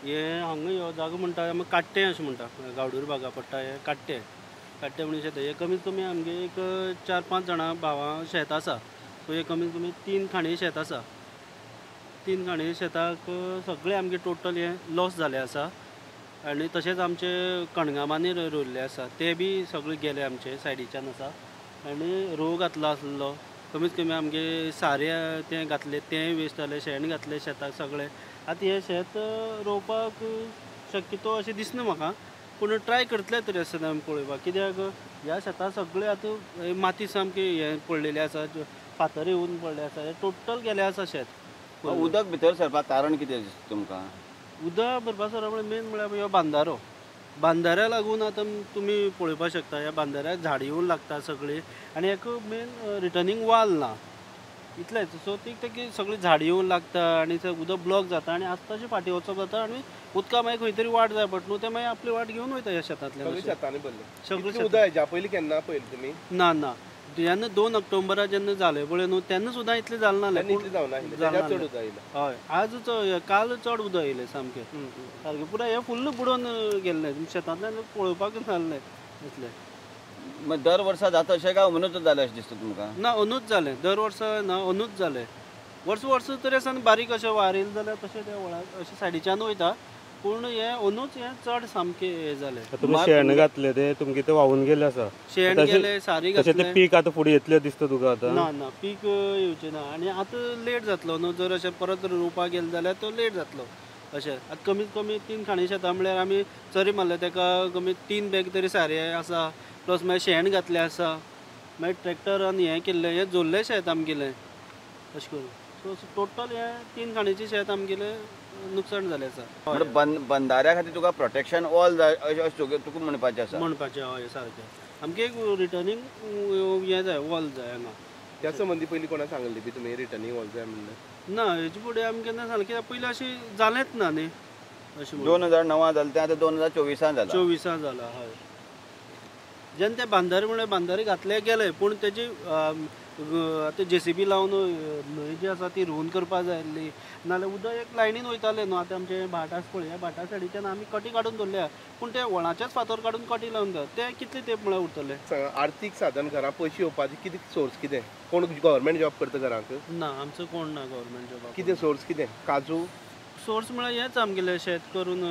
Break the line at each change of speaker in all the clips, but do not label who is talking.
हे हांगा ह्यो जागो म्हणटा आमी काट्टें अशें म्हणटा, गावडूर बागा पडटा हे काट्टें, काट्टें म्हणून शेत. हे कमीत कमी आमगे एक 4-5 जाणां भावां शेत आसा. सो हे कमीत कमी 3 खाणी शेत आसा. 3 खाणी शेताक सगळें आमगे टोटल हें लॉस जालें आसा. आनी तशेंच आमचे कणगां रोयल्ले आसा ते बी सगळे गेले आमचे सायडीच्यान आसा. आनी रोव घातलो आसलो कमीत कमी आमगे सारें तें घातलें तेंय वेस्ट जालें, शेण घातलें शेताक सगळें. आतां हें शेत रोवपाक शक्यतो अशें दिसना म्हाका, पूण ट्राय करतले तरी आसतना आमी पळोवपाक. कित्याक ह्या शेतां सगळें आतां माती सामकी हें पडलेली आसा, फातर येवन पडले आसा, हें टोटल गेलें आसा शेत.
उदक भितर सरपाक कारण कितें दिसता तुमकां?
उदक भरपा सरप मेन म्हळ्यार ह्यो बांदारो, बांदाऱ्या लागून आतां तुमी पळोवपाक शकता ह्या बांदाऱ्याक झाडां येवन लागता सगळीं. आनी हेका मेन रिटर्नींग वाल ना इतलेंच. सो ती तेकी सगळीं झाडां येवन लागता आनी उदक ब्लॉक जाता आनी आसता अशें फाटीं वचप जाता आनी उदका मागीर खंय तरी वाट जाय पडटा न्हू, तें मागीर आपली वाट घेवन वयता ह्या शेतांतल्यान.
शेतांनी भरलें सगळें उदक. हेज्या पयलीं केन्ना पळयलें तुमी?
ना ना, जेन्ना 2 ऑक्टोबरा जेन्ना जालें पळय न्हू तेन्ना सुद्दां इतलें जालें नासलें. हय, आज काल चड उदक येयलें सामकें सारकें पुराय हें फुल्ल बुडोवन गेल्लें शेतांतल्यान, पळोवपाक जाल्लें इतलें.
दर वर्सा जाता अशें काय अंदूच जालें अशें दिसता तुमकां?
ना, अंदूच जालें, दर वर्सा ना अंदूच जालें. वर्स वर्स तरी आसतना बारीक अशें वार येयलें जाल्यार तशें तें व्हळा अशें सायडीच्यान वयता, पूण हें अंदूच हें चड सामकें हें जालें.
तुमी शेण घातलें तें तुमगें तें व्हांवून गेलें आसा,
शेण गेलें, सारी घातलें.
तशें पीक आतां फुडें येतलें दिसता तुका आतां?
ना ना, पीक येवचें ना. आनी आतां लेट जातलो न्हू, जर अशें परत रोवपाक गेलें जाल्यार तो लेट जातलो अशें. आतां कमीत कमी 3 खाणी शेतां म्हळ्यार आमी चरी मारलें तेका कमी 3 बॅग तरी सारें आसा, प्लस मागीर शेण घातलें आसा, मागीर ट्रॅक्टरान हें केल्लें, हें जोडलें शेत आमगेलें अशें करून. सो टोटल हें 3 खाणीचें शेत आमगेलें नुकसाण जालें आसा.
बंदाऱ्या खातीर तुका प्रोटेक्शन वॉल जाय अशें तुका म्हणपाचें आसा?
म्हणपाचें हय सारकें. आमकां एक रिटर्नींग हें जाय, वॉल जाय हांगा.
त्या संबंदी पयलीं कोणा सांगलें बी तुमी रिटर्नींग वॉल जाय म्हणलें?
ना, हेजे फुडें आमी केन्ना सांगलें कित्याक पयलीं अशें जालेंच ना न्ही अशें.
2009 जालें तें आतां 2024 जालां.
24 जालां हय. जेन्ना ते बांदारे म्हळ्यार बांदारे घातले गेले, पूण तेजी आतां जेसीबी लावन न्हंय जी आसा ती रोवन करपाक जाय आसली, नाजाल्यार उदक एक लायनीन वयतालें न्हू. आतां आमचें भाट आसा पळय, ह्या भाटा सायडीच्यान आमी कटी काडून दवरल्या, पूण ते व्हळाचेच फातर काडून कटी लावन दवर, ते कितले तेंप म्हळ्यार उरतले?
आर्थीक साधन घरा पयशे येवपाचे कितें सोर्स कितें? कोण गव्हर्मेंट जॉब करता घरांक?
ना, आमचो कोण ना गव्हर्मेंट जॉब.
कितें सोर्स कितें? काजू
सोर्स म्हळ्यार हेंच आमगेलें शेत करून,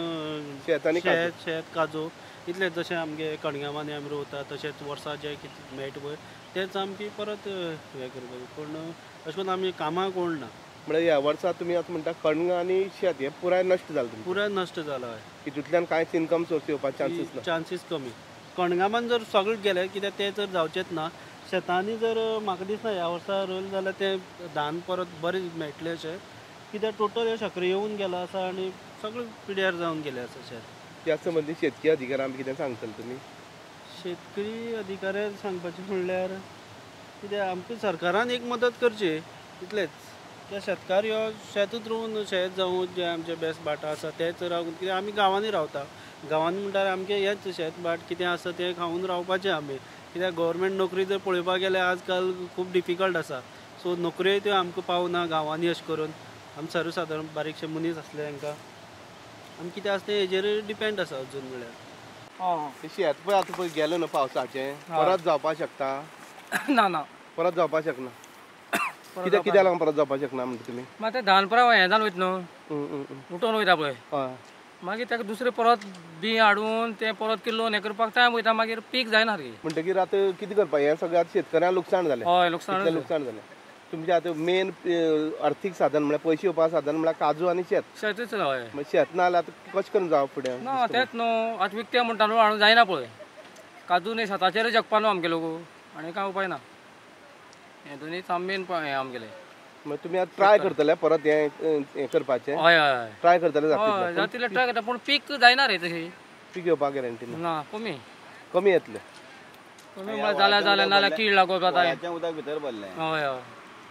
शेत आनी
शेत काजू इतलें. जशें आमगे कणगां आमी रोवता तशेंच वर्सा जें कितें मेळटा पळय तेंच आमची परत हें करपाक. पूण अशें करून आमी कामां कोण ना.
म्हळ्यार ह्या वर्सा तुमी आतां म्हणटा कणगां आनी शेत हें पुराय नश्ट जालें?
पुराय नश्ट जालां हय.
हितूंतल्यान कांयच इनकम सोर्स येवपाक चान्सीस ना?
चान्सीस कमी. कणगां जर सगळें गेलें कित्याक तें तर जावचेंच ना. शेतांनी जर म्हाका दिसना ह्या वर्सा रोयलें जाल्यार तें धान परत बरें मेळटलें अशें, कित्याक टोटल हें शकरे येवन गेलां आसा आनी सगळें पिड्यार जावन गेलें आसा शेत.
त्या संबंदी शेतकी अधिकाऱ्यांक कितें सांगतले तुमी?
शेतकरी अधिकाऱ्यांक सांगपाचें म्हणल्यार कित्याक आमकां सरकारान एक मदत करची इतलेंच. त्या शेतकार ह्यो शेतूच रोवन शेत जावं जें आमचें बेस्ट भाटां आसा तेंच रावून, कित्याक आमी गांवांनी रावता, गांवांनी म्हणटार आमचें हेंच शेत भाट कितें आसा तें खावन रावपाचें आमी. कित्याक गव्हर्मेंट नोकरी जर पळोवपाक गेल्यार आज काल खूब डिफिकल्ट आसा, सो नोकऱ्योय त्यो आमकां पावना गांवांनी. अशें करून आमी सर्वसादारण बारीकशे मनीस आसले तांकां आमी कितें आसा तें हेजेर डिपेंड आसा अजून म्हळ्यार.
शेत पळय आतां पळय गेलें न्हू पावसाचें, परत जावपाक शकता?
ना ना,
परत जावपाक शकना. कित्याक कित्याक लागून परत जावपाक शकना म्हणटा तुमी?
मागीर तें धान पुराय हें जावन वयता न्हू, उठोवन वयता पळय, मागीर ताका दुसरें परत बी हाडून तें परत किल्लोवन हें करपाक टायम वयता, मागीर पीक जायना सारकें.
म्हणटकीर आतां कितें करपाक? हें सगळें आतां शेतकऱ्यांक नुकसाण जालें.
हय, लुकसाण
लुकसाण जालें. तुमचें आतां मेन अर्थीक साधन म्हळ्यार पयशे येवपा साधन म्हळ्यार काजू आनी शेत.
शेतूच हय.
शेत ना जाल्यार आतां कशें करून जावप फुडें?
ना तेंच न्हू, आतां विकतें म्हणटा न्हू हाडून जायना पळय, काजू न्ही शेताचेरच जगपा न्हू आमगे लोक, आनी कांय उपाय ना. हें दोनूय मेन हें आमगेलें.
मागीर तुमी आतां ट्राय करतले परत हें करपाचें?
हय हय,
ट्राय करतले.
हय, जाता तितलें ट्राय करता, पूण पीक जायना रे तशी.
पीक येवपाक गॅरंटी
ना? कमी
कमी येतलें.
कमी म्हळ्यार जाल्यार जालें, नाजाल्यार कीड लागप जाता.
उदक भितर भरलें.
हय हय,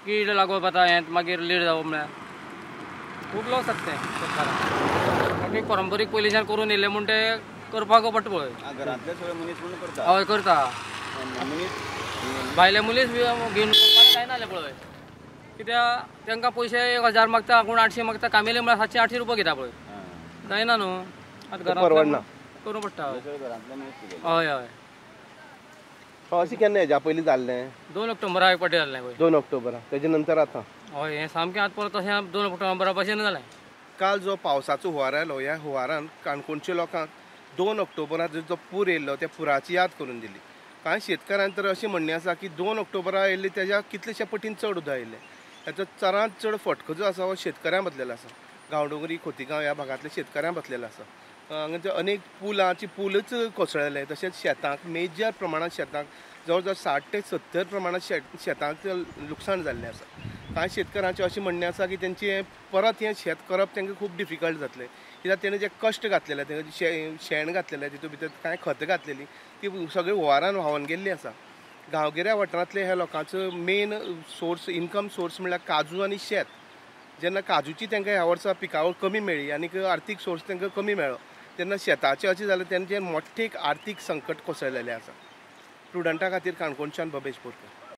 कीड लागप जाता, हें मागीर लेट जावप म्हळ्यार खूब लॉस जाता तें शेतकारांक. परंपरीक पयलींच्यान करून येयलें म्हूण तें करपाक पडटा पळय.
घरांतले सगळे मनीस म्हणून करता?
हय करता, भायले मनीस घेवन करपाक जायना जालें पळय, कित्याक तांकां पयशे 1000 मागता, कोण 800 मागता, कामेले म्हळ्यार 700-800 रुपया घेता पळय. जायना न्हू आतां
परवडना.
करूं पडटा. हय हय.
अशें केन्ना हेज्या पयलीं जाल्लें?
2 ऑक्टोबराक एक पाटी जाल्लें पळय.
2 ऑक्टोबराक तेजे नंतर आतां
हय हें सामकें आतां परत तशें 2 ऑक्टोबरा भशेन जालें.
काल जो पावसाचो हुंवार आयलो ह्या हुंवारान काणकोणच्या लोकांक 2 ऑक्टोबराक जो पूर येयल्लो त्या पुराची याद करून दिली. कांय शेतकारांक तर अशें म्हणणें आसा की 2 ऑक्टोबराक आयिल्ले तेज्या कितलेशा पटीन चड उदक आयिल्लें. हेचो चडांत चड फटको जो आसा हो शेतकऱ्यांक बसलेलो आसा. गांवडोंगरी खोतीगांव ह्या भागांतल्या शेतकऱ्यांक बसलेलो आसा. हांगा अनेक पुलांची पुलूच कोसळ्ळे, तशेंच शेतांक मेजर प्रमाणांत शेतांक जवळ जवळ 60 ते 70 प्रमाणांत शेतांक लुकसाण जाल्लें आसा. कांय शेतकारांचें अशें म्हणणें आसा की तेंचें परत हें शेत करप तांकां खूब डिफिकल्ट जातलें, कित्याक तेणें जे कश्ट घातलेले, तेणें शेण घातलेलें, तितून भितर कांय खतां घातलेलीं ती सगळीं हुंवारान व्हांवन गेल्ली आसा. गांवगिऱ्या वाठारांतले ह्या लोकांचो मेन सोर्स इन्कम सोर्स म्हणल्यार काजू आनी शेत. जेन्ना काजूची तांकां ह्या वर्सा पिकावळ कमी मेळ्ळी आनी आर्थीक सोर्स तांकां कमी मेळ्ळो तेन्ना शेताचें अशें जालें तेंचें मोठें एक आर्थीक संकट कोसळलेलें आसा. प्रुडंटा खातीर काणकोणच्यान भवेश बोरकर.